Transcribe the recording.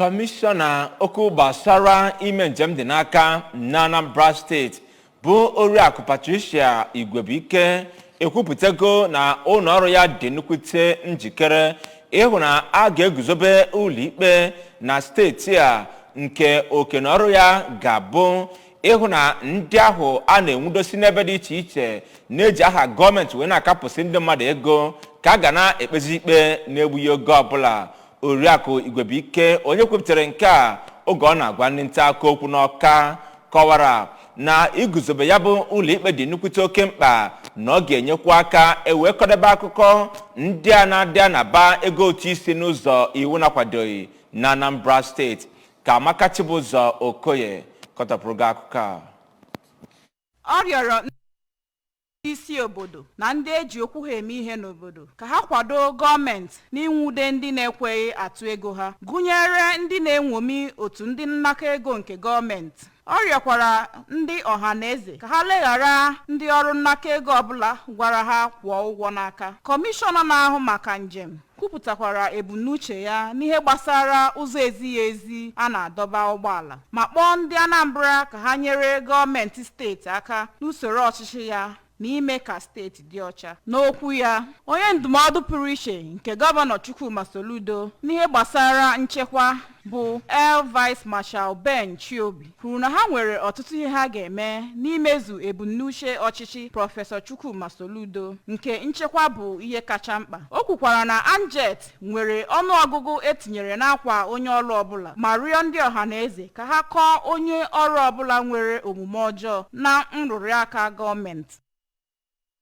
Kọmishọna okwu gbasara ime njem dị n'aka na Anambra Steeti bụ Oriakụ Patricia Igwebuike ekwupụtago na ụlọ ọrụ ya dị nnukwute njikere ịhụ na a ga-eguzobe ụlọikpe na steeti a, nke oke na ọrụ ya ga-abụ ịhụ na ndị ahụ a na-enwudosi n'ebe dị iche iche na-eji aha gọọmenti wee na-akapụsị ndị mmadụ ego ka a ga na-ekpezi ikpe na-egbughị oge ọbụla. Oriakụ Igwebuike, onye kwupụtara nke a oge ọ na-agwa ndị nta akụkọ okwu n'Ọka, kọwara na iguzobe ya bụ ụlọikpe dị nnukwute oke mkpa, na ọ ga-enyekwa aka ewee kọdebe akụkọ ndị a na-adị anaba ego ụtụ isi n'ụzọ iwu na-akwadoghị na Anambra Steeti. Ka Amaka Chibụzọ Okoye kọtọpụrụ gị akụkọ a. Ọ rịọrọ ndị isi obodo na ndị eji okwu ha eme ihe n'obodo ka ha kwado gọọmenti n'ịnwude ndị na-ekweghị atụ ego ha, gụnyere ndị na-enwomi otu ndị nnakọ ego nke gọọmenti. Ọ rịọkwara ndị ọha na eze ka ha leghara ndị ọrụ nnakọ ego ọbụla gwara ha kwụọ ụgwọ n'aka. Kọmishọna na-ahụ maka njem kwupụtakwara ebumnuche ya n'ihe gbasara ụzọ ezighi ezi a na-adọba ụgbọala, ma kpọọ ndị Anambra ka ha nyere gọọmenti steeti aka n'usoro ọchịchị ya na ime ka steeti dị ọcha. N'okwu ya, onye ndụmọdụ pụrụ iche nke Gọvanọ Chukwuma Soludo n'ihe gbasara nchekwa bụ Air Vice Marshal Ben Chiobi kwuru na ha nwere ọtụtụ ihe ha ga-eme n'imezu ebumnuche ọchịchị Prọfesọ Chukwuma Soludo, nke nchekwa bụ ihe kacha mkpa. O kwukwara na Anjet nwere ọnụọgụgụ etinyere n'akwa onye ọrụ ọbụla, ma rịọ ndị ọha na eze ka ha kọọ onye ọrụ ọbụla nwere omume ọjọọ na nrụrụ aka gọọmenti.